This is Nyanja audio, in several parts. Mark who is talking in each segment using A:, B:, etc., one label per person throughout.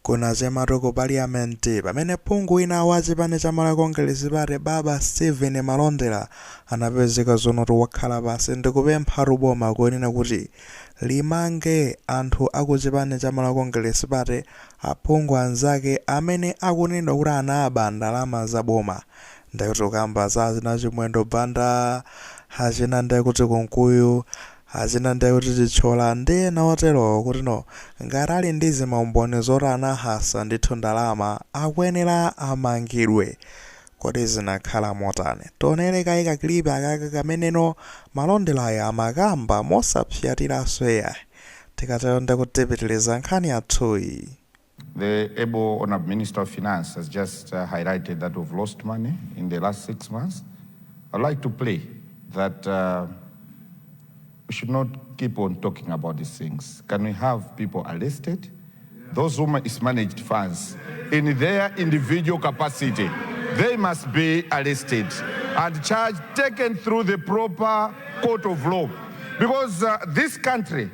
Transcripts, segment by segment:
A: Kunachematu ku parliament pamene phungu wina wa chipani cha Malawi Congress Party, Baba Steven Malondera, anapezeka zonoti wakhala pansi ndikupemphatu boma kunena kuti limange anthu aku chipani cha Malawi Congress Party, aphungu anzake amene akunenedwa kuti anaba ndalama za boma. Ndekuti kukamba za achina Chimwendo Banda, achina ndekuti Kunkuyu, achina ndekuti Chithyola ndi ena oterowo, kuti no, ngati ali ndi zimaumboni zoti anahasa ndithu ndalama, akuyenera amangidwe. Kodi zinakhala motani? Tionere kaye ka clip akaka kameneno Malonderayo amakamba mosapyatiranso iyayi. Tikatero ndekuti tipitiliza nkhani yathuyi.
B: The able Honorable Minister of Finance has just highlighted that we've lost money in the last 6 months. I'd like to play that we should not keep on talking about these things. Can we have people arrested? Those who mismanaged funds in their individual capacity, they must be arrested and charged, taken through the proper court of law. Because this country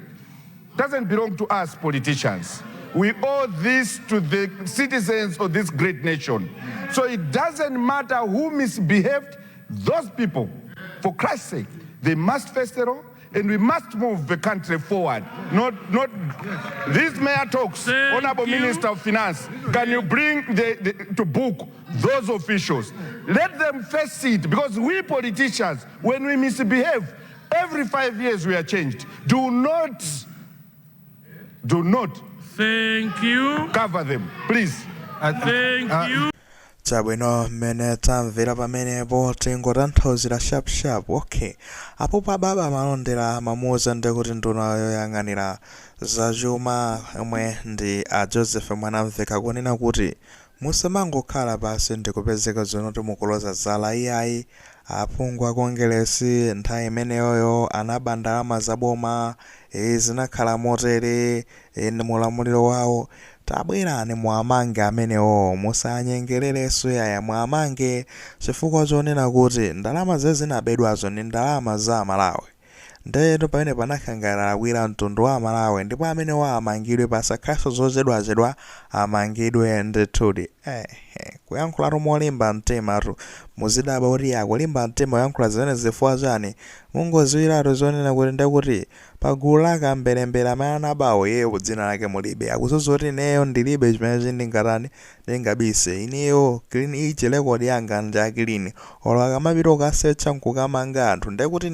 B: doesn't belong to us politicians. We owe this to the citizens of this great nation. So it doesn't matter who misbehaved, those people, for Christ's sake, they must face the law and we must move the country forward. Not these mere talks.
C: Thank
B: Honorable
C: you.
B: Minister of Finance, can you bring to book those officials? Let them face it, because we politicians, when we misbehave, every 5 years we are changed. Do not
C: Thank you.
B: cover them, please.
C: Thank you.
A: Chabwino, mmene tamvera pamenepo, tingotanthauzira sharp. Okay, apo pa Baba Malondera amamuwuza ndikuti nduna yoyang'anira zachuma, omwe ndi a Joseph Mwanamveka, kunena kuti musamangokhala pasi ndikupezeka zonoti mukuloza zala iyayi, aphungu a Kongeresi nthawi imeneyoyo anaba ndalama zaboma, zinakhala motere, ndi mulamuliro wawo. Tabwerani muamange amenewo, musanyengererenso yaya, muamange chifukwa chonena kuti ndalama zezinabedwazo ndi ndalama za Malawi. Ndetu pamene panakhangalira mtundu wa Malawi, ndipo amenewo amangidwe, pasakhalenso zochedwachedwa, amangidwe ndithudi. Kuyankhulatu molimba mtimatu, muzidabwa kuti akulimba mtima kuyankhula zimene zifukwa chani. Mungoziwiratu zonena kuti ndekuti pagulu lake amberembere amene anabawo, iyeyo dzina lake mulibe. Akuzuza kuti ineyo ndilibe chimene ndingatani, ndingabise. Ineyo clean ichi, record yanga ndi a clean. Olo akamapita kukasearcha nkukamanga anthu, ndekuti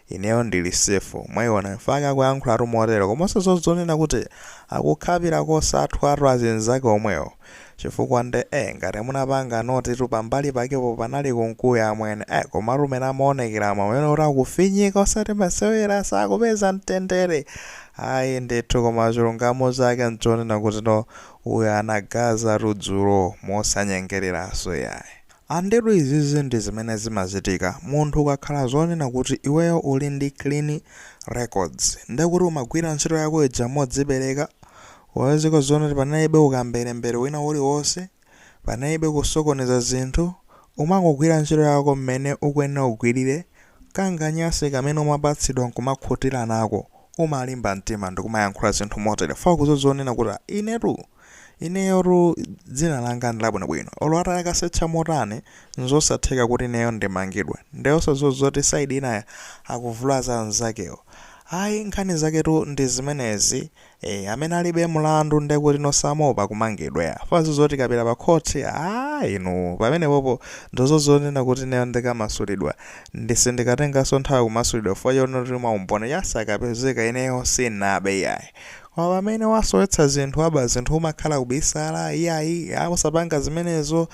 A: ineyo ndili safe. Mwayiona mfaka kuyankhulatu motero, komanso zozonena kuti akukhapira kosathwatu azinzake omwewo, chifukwa nde ngati munapanga notice pambali pakepo panali Kunkuyu amwene, komatu umene amaonekera amene kuti akufinyika, osati masewera, sakupeza mtendere ayi ndithu. Koma chilungamo chake nchonena kuti no, uyu anagaza tudzulo mosanyengereranso yayi. Andetu izizi ndi zimene zimachitika. Munthu ukakhala zonena kuti iweyo uli ndi clean records, ndekuti umagwira ntchito yako ija modzipereka, wapezeka zonoti panalibe ukamberembere wina uliwonse, panalibe kusokoneza zinthu, umangogwira ntchito yako mmene ukuyenera ugwirire, kanganyase kamene umapatsidwa nkumakhutira nako, umalimba mtima ndikumayankhula zinthu motere fa kuzozonena kuti inetu, ineyotu dzina langa ndi labwinobwino, olo atayakasearcha motani, nzosatheka kuti ineyo ndimangidwe. Ndeyonso zozoti side inayo akuvulaza anzakewo, ayi, nkhani zaketu ndi zimenezi. Amene alibe mlandu ndekuti nosamopa kumangidwa fazi zoti kapita pa khoti, a inu, pamenepopo ndozozonena kuti ineyo ndikamasulidwa, ndisindikatenganso nthawi kumasulidwa chifukwa chonoti maumboni yasakapezeka, ineyo sinabe iyayi. Koma pamene wasowetsa zinthu, aba zinthu, umakhala kubisala, iyayi, usapanga zimenezo.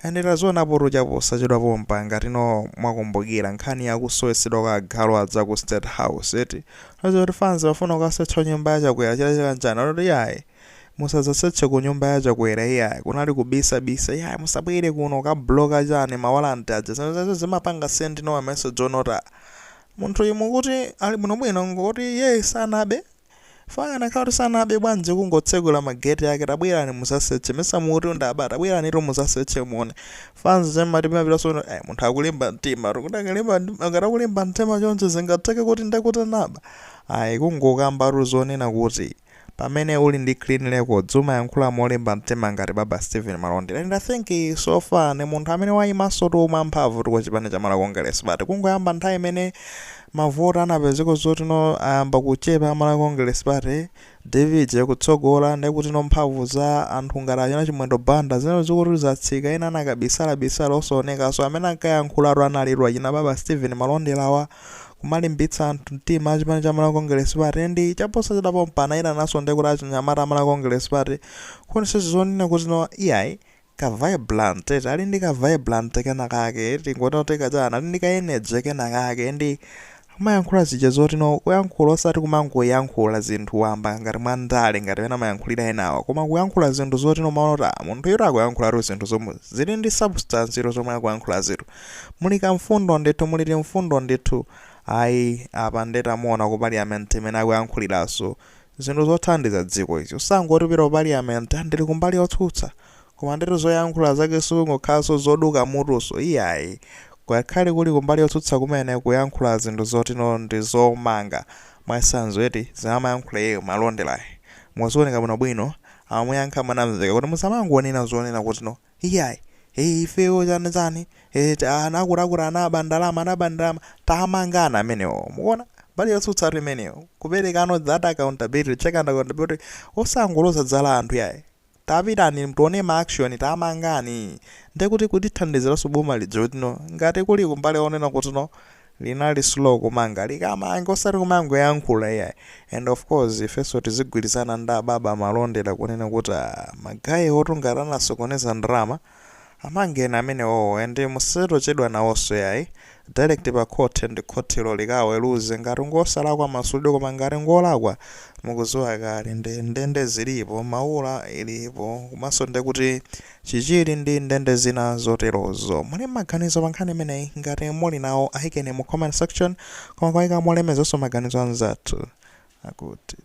A: Endera zionapo tuchaposachedwa pompa, ngatino mwakumbukira nkhani yakusowetsedwa kwa agalu adza ku State House eti, kuti fans bafuna kukasearcha nyumba ya Chakwera, chila chanjani, oti iyayi, musadzasearche ku nyumba ya Chakwera iyayi, kunali kubisabisa, iyayi, musabwere kuno kabloka chani, ma warrant aja zimenezo zimapanga send no message onota munthu imwe kuti ali bwinobwino, ngoti iye sanabe. Fana nakhala kuti sanabe bwanji kungotsekula mageti ake, "Tabwerani musasearche, mesamuti ndaba, tabwerani tu musasearche muone." Fans chemati pimapita munthu akulimba mtima kuti akalimba, ngati akulimba mtima choncho, zingatheke kuti ndekuti naba? Ayi, kungokambatu zonena kuti Pamene uli ndi clean records, umayankhula molimba mtima ngati baba Stephen Malondera. And I think so far ni munthu amene wayimanso tu mwamphamvu tu kwa chipani cha Malawi Congress Party. Kungoyamba nthawi imene mavoti anapezeka zoti no ayamba kuchepa, Malawi Congress Party David kutsogola, ndekuti no mphamvu za anthu ngati achina Chimwendo Banda zimene zikuti zatsika, ena anakabisala osaonekanso. Amene ankayankhulatu analiro achina baba Stephen Malonderawa, kumalimbitsa anthu mtima achipani cha Malawi Congress Party. Ndi chaposachedwapo mpana ndekuti achinyamata Malawi Congress Party kuonesa zonena kuti no iyayi, ka vibrant ali ndi ka vibrant kenakake, tingoti kachana ali ndi ka energy kenakake, ndi kumayankhula zija zoti no kuyankhula, osati kumangoyankhula zinthu wamba ngati mwandale ngati pena amayankhulira enawa, koma kuyankhula zinthu zoti no maona kuti ah, munthu yoti akuyankhulatu zinthu zomwe zili ndi substance ilo, zomwe akuyankhula zitu muli kamfundo ndithu, muliti mfundo ndithu. Ayi, apa ndetamuona ku parliament imene akuyankhuliranso zinthu zothandiza dziko izi. Usangoti upita ku parliament, ndili kumbali yotsutsa, koma ndithu zoyankhula zake sikungokhalanso zoduka mutuso, iyayi. Ngakhale kuli kumbali yotsutsa kumene, kuyankhula zinthu zoti no ndi zomanga. Mwasanzo eti zamayankhula iyeyo Malonderayi, muzioneka bwinobwino, amamuyankha mwanamveka kuti musamangonena zonena kuti no iyayi, hey, ifeyo chani chani, anakuti anaba ndalama, anaba ndalama, tamangana amenewo. Mukuona mbali yotsutsa imeneyo, kuperekano that accountability, check and accountability, osangoloza dzala anthu yayi. Tapitani tione ma action, tamangani. Ndekuti kutithandiziranso boma lidzi kuti no ngati kuli kumbali onena kuti no linali slow kumanga, likamange, osati kumangoyankhula iyayi. And of course ifenso tizigwirizana ndi ababa Malondera kunena kuti ah, ma guy otu ngati anasokoneza ndalama, amangeni amenewowo, and musatochedwa nawonso yayi, direct pa court, and khotilo likaweruze. Ngati ngosalakwa, masulidwe, koma ngati ngolakwa, mukudziwa kale, ndi ndende zilipo, Maula ilipo, komanso ndekuti Chichiri ndi ndende zina zoterozo. Muli maganizo pa nkhani imeneyi? Ngati muli nawo, ayikeni mu comment section, koma kwayika molemezanso maganizo anzathu akuti.